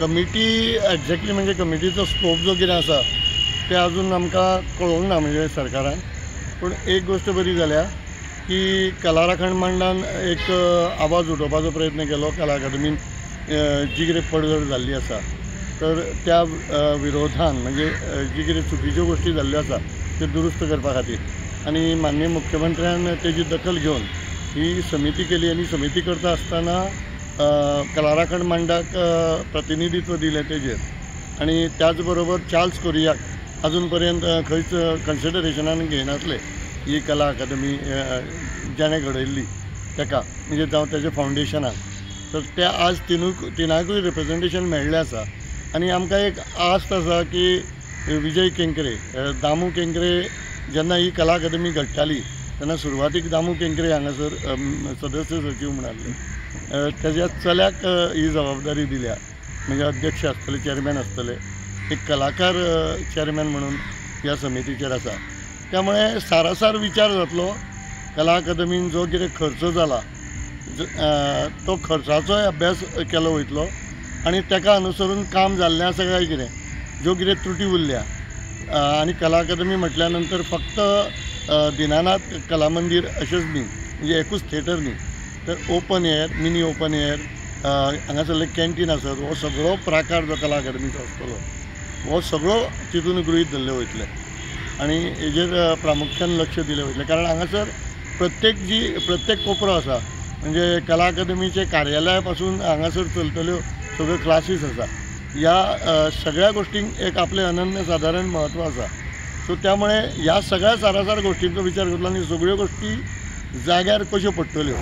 Committee exactly म्हणजे कमिटीचो scope जो कितें आसा ते अजून आमकां कळोवंक ना म्हणजे सरकारान. पूण एक गोश्ट बरी जाल्या की कला राखण मंडळान एक आवाज उठोवपाचो प्रयत्न केलो. कला अकादमीन जी कितें पडझड जाल्ली आसा तर त्या विरोधान म्हणजे जी कितें चुकीच्यो गोश्टी जाल्ल्यो आसा त्यो दुरुस्त करपा खातीर आनी माननीय मुख्यमंत्र्यान तेजी दखल घेवन ही समिती केली आनी समिती करता आसतना कला राखण मंडळाक प्रतिनिधित्व दिलें तेजेर आनी त्याच बरोबर चार्ल्स कोरियाक अजून पर्यंत खंयच कन्सिडरेशनान घेयनासले ही कला अकादमी जाणें घडयल्ली ताका म्हणजे जावं तेजे फावंडेशनाक, तर ते आज तिनाकूय रिप्रेजेंटेशन मेळ्ळें आसा. आनी आमकां एक आस्त आसा की विजय केंकरे, दामू केंकरे जेन्ना ही कला अकादमी घडटाली तेन्ना सुरवातीक दामू केंकरे हांगासर सदस्य सचीव म्हूण आसले. तेज्या चल्याक ही जबाबदारी दिल्या, म्हणजे अध्यक्ष आसतले, चेअरमॅन आसतले, एक कलाकार चेअरमॅन म्हणून ह्या समितीचेर आसा. त्यामुळे सारासार विचार जातलो. कला अकादमीन जो कितें खर्च जाला तो खर्चाचोय अभ्यास केलो वयतलो आनी ताका अनुसरून काम जाल्लें आसा काय कितें, ज्यो कितें त्रुटी उरल्या. आनी कला अकादमी म्हटल्या नंतर फक्त दिनानाथ कला मंदीर अशेंच न्ही, म्हणजे एकूच थिएटर न्ही, तर open air, mini open air, हांगासरलें कॅन्टीन आसत, हो सगळो प्रकार जो कला अकादमीचो आसतलो हो सगळो तितून गृहीत धरले वयतले आनी हेजेर प्रामुख्यान लक्ष दिलें वयतलें. कारण हांगासर प्रत्येक कोपरो आसा, म्हणजे कला अकादमीचे कार्यालया पासून हांगासर चलतल्यो सगळ्यो क्लासीस आसा. ह्या सगळ्या गोश्टींक एक आपलें अनन्य सादारण म्हत्व आसा. सो त्यामुळे ह्या सगळ्या सारासार गोश्टींचो विचार करतलो आनी सगळ्यो गोश्टी जाग्यार कश्यो पडटल्यो.